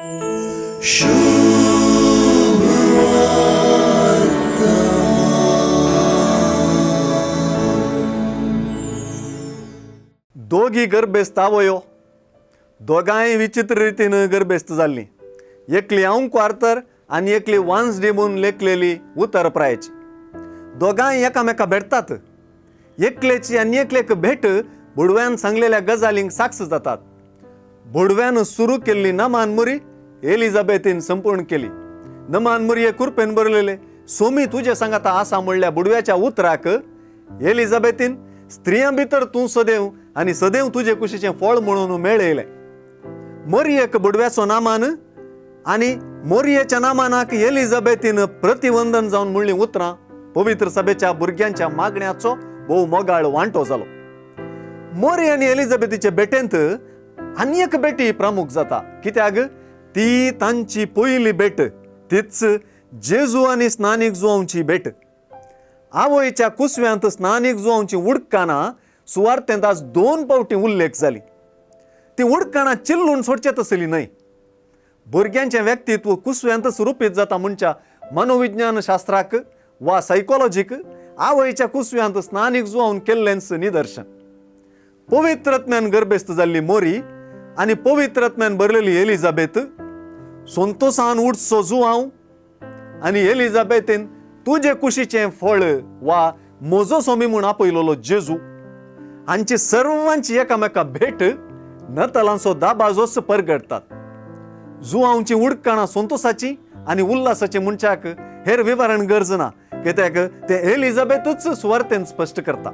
दोगी गर्भेस्त आवयो, दोगांय विचित्र रितीन गर्भेस्त जाल्लीं. एकली अंकवार तर आनी एकली वांजडी म्हूण लेखलेली उतर प्रायची. दोगांय एकामेका भेटतात. एकलेची आनी एकलेक भेट बुडव्यान सांगलेल्या गजालींक साक्ष जातात. बुडव्यान सुरू केल्ली नमान मुरी एलिझाबेथीन संपूर्ण केली. नमान मुरये कुरपेन बरलेले सोमी तुजे सांगाता आसा म्हणल्या बुडव्याच्या उतराक एलिझाबेथीन स्त्रियां भितर तूं सदैव आनी सदैव तुजे कुशीचें फळ म्हणून मेळयलें. मोरयेक बुडव्याचो नामान आनी मोरयेच्या नामानाक एलिझाबेथीन प्रतिवंदन जावन म्हणलीं उतरां पवित्र सभेच्या भुरग्यांच्या मागण्याचो भोव मोगाळ वांटो जालो. मोरी आनी एलिझाबेथीचे भेटेंत आनी एक भेटी प्रमुख जाता, कित्याक ती तांची पयली भेट, तीच जेजू आनी स्नानीक जुवांची भेट. आवयच्या कुसव्यांत स्नानीक जुवांची उडकानां सुवार्थेंत आज 2 फावटी उल्लेख जाली. ती उडकाणां चिल्लून सोडचे तसली न्हय. भुरग्यांचें व्यक्तित्व कुसव्यांतच रुपीत जाता म्हणच्या मनोविज्ञान शास्त्राक वा सायकोलॉजीक आवयच्या कुसव्यांत स्नानीक जुवावन केल्लेंच निदर्शन. पवित्रत्म्यान गर्भेस्त जाल्ली मोरी आनी पवित्रत्म्यान भरलेली एलिझाबेथ, संतोसान उठचो जुवांव आनी एलिझाबेथीन तुजे कुशीचें फळ वा म्हजो सोमी म्हूण आपयलोलो जेजू, हांची सर्वांची एकामेका भेट नतलांचो दाबाजोच परगटतात. जुवांची उडकाणां संतोसाची आनी उल्हासाची मनशाक हेर विवरण गरज ना, कित्याक ते एलिझाबेथूच सुवार्थेन स्पश्ट करता.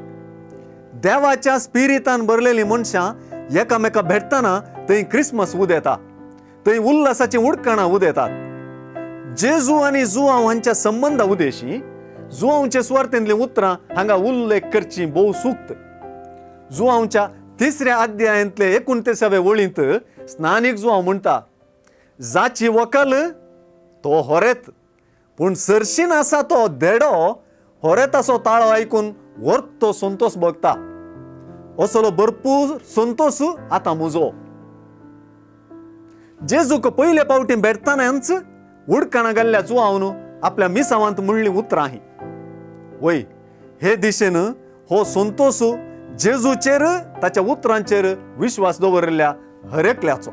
देवाच्या स्पिरितान भरलेली मनशां एकामेका भेटतना थंय क्रिसमस उदेता, थंय उल्हासाची उडकाणां उदेतात. जेजू आनी जुवांव हांच्या संबंदा उदेशी जुवांवचे सुवार्थेंतलीं उतरां हांगा उल्लेख करची भोव सुक्त. जुवांवच्या 3ऱ्या अध्यायांतले 29वे वळींत स्नानीक जुवांव म्हणटा, जाची वकल तो होरेत, पूण सरशीन आसा तो देडो होरेताचो ताळो आयकून वर्तो संतोष भोगता. असलो भरपूर संतोष आतां म्हजो. जेजूक पयले फावटी भेटतनाच उडकाणां घाल्ल्या जुवावन आपल्या मिसावांत म्हणलीं उतरां ही. वय हे दिशेन हो संतोष जेजूचेर ताच्या उतरांचेर विश्वास दवरिल्ल्या हरेकल्याचो.